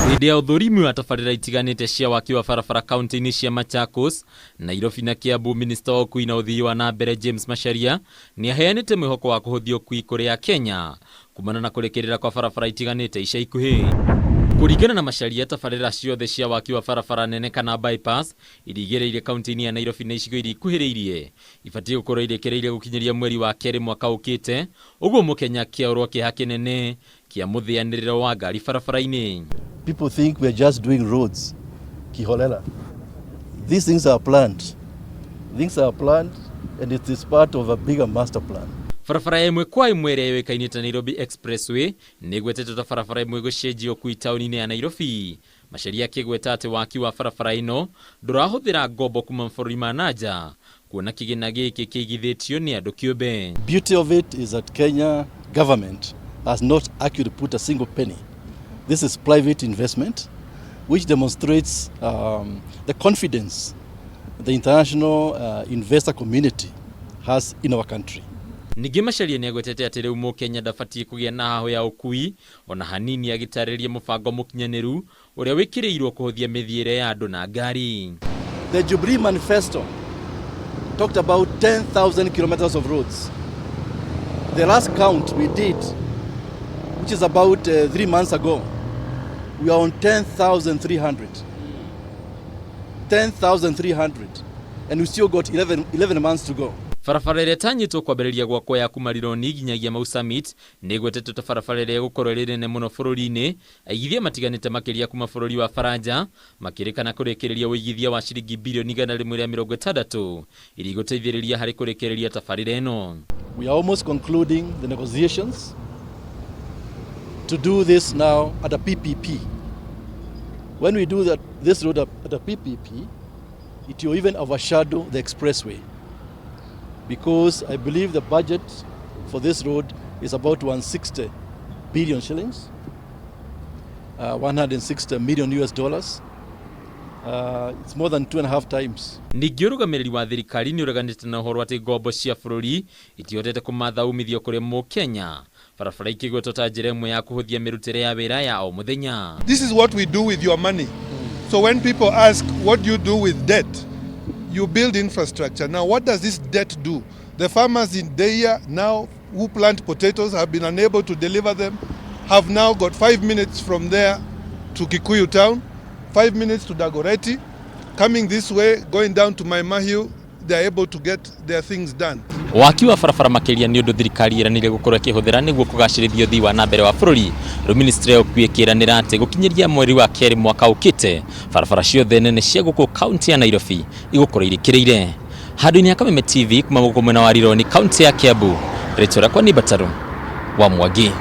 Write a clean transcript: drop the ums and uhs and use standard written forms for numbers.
Hĩndĩ ya ũthũrimi wa tabarĩra itiganĩte cia waki wa barabara kaunti-inĩ cia Machakos, Nairobi na Kiambu, minista wa ũkui na ũthii wa na mbere James Macharia nĩ aheanĩte mwĩhoko wa kũhũthia ũkui kũrĩ Akenya kumana na kũrĩkĩrĩra kwa barabara itiganĩte ica ikuhĩ. Kũringana na Macharia, tabarĩra ciothe cia waki wa barabara nene kana bypass iria igereire kaunti-inĩ ya Nairobi na icigo iria ikuhĩrĩirie ibatiĩ gũkorwo irĩkĩrĩire gũkinyĩria mweri wa kerĩ mwaka ũkĩte, ũguo mũkenya akĩaũrwo kĩeha kĩnene kĩa mũthĩanĩrĩro wa ngari barabara-inĩ. People think we are just doing roads kiholela. These things are planned. Things are planned and it is part of a bigger master plan. Barabara ya ĩmwe kwa ĩmwe ĩrĩa yũĩkaine ta Nairobi Expressway nĩ ĩgwetetwo ta barabara ĩmwe ĩgũcenjia ũkui taũni-inĩ ya Nairobi. Macharia akĩgweta atĩ waki wa barabara ĩno ndũrahũthĩra ngombo kuma mabũrũri ma na nja kuona kĩgĩna gĩkĩ kĩigithĩtio nĩ andũ kĩũmbe. Beauty of it is that Kenya government has not actually put a single penny. This is private investment which demonstrates the confidence the international investor community has in our country. Ningĩ Macharia nĩ agwetete atĩ rĩu mũkenya ndabatiĩ kũgĩa na hahũ ya ũkui ona hanini, agĩtarĩria mũbango mũkinyanĩru ũrĩa wĩkĩrĩirwo kũhũthia mĩthiĩre ya andũ na ngari. The Jubilee Manifesto talked about 10,000 kilometers of roads. The last count we did, which is about 3 months ago, we are on 10,300. 10,300. And we still got 11 months to go. Barabara ĩrĩa ĩtanyĩtwo kwambĩrĩria gwakwo ya kuma Rironi nginyagia Mau Summit nĩ ĩgwetetwo ta barabara ĩrĩa ĩgũkorwo ĩrĩ nene mũno bũrũri-inĩ. Aigithia matiganĩte makĩria kuma bũrũri wa Faranja makĩrĩkana kũrĩkĩrĩria ũigithia wa ciringi birioni 160 iria igũteithĩrĩria harĩ kũrĩkĩrĩria tabarĩra ĩno. We are almost concluding the negotiations to do this now at a PPP. When we do that, this road at a PPP, it will even overshadow the expressway because I believe the budget for this road is about 160 billion shillings, 160 million US dollars. It's more than two and a half times. Ningĩ ũrũgamĩrĩri wa thirikari nĩ ũreganĩte na ũhoro atĩ ngombo cia bũrũri itihotete kũmatha umithio kũrĩ mũkenya, barabara ikĩgwetwo ta njĩra ĩmwe ya kũhũthia mĩrutĩre ya wĩra ya o mũthenya. This is what we do with your money. So when people ask, "What do you do with debt?" You build infrastructure. Now, what does this debt do? The farmers in Deia now who plant potatoes have been unable to deliver them, have now got 5 minutes from there to Kikuyu town, 5 minutes to Dagoretti. Coming this way, going down to Mai Mahiu, they are able to get their things done. Waki wa barabara makĩria nĩ ũndũ thirikari ĩranĩire gũkorwo ĩkĩhũthĩra nĩguo kũgacĩrithia ũthii wa na mbere wa bũrũri. Rĩu ministry ya ũkui ĩkĩranĩra atĩ gũkinyĩria mweri wa kerĩ mwaka ũkĩte barabara ciothe nene cia gũkũ kaunti ya Nairobi igũkorwo irĩkĩrĩire. Handũ-inĩ ha Kameme TV kuma gũkũ mwena wa Rironi, kaunti ya Kiambu, rĩtwa rĩakwa nĩ Mbataru wa Mwangi.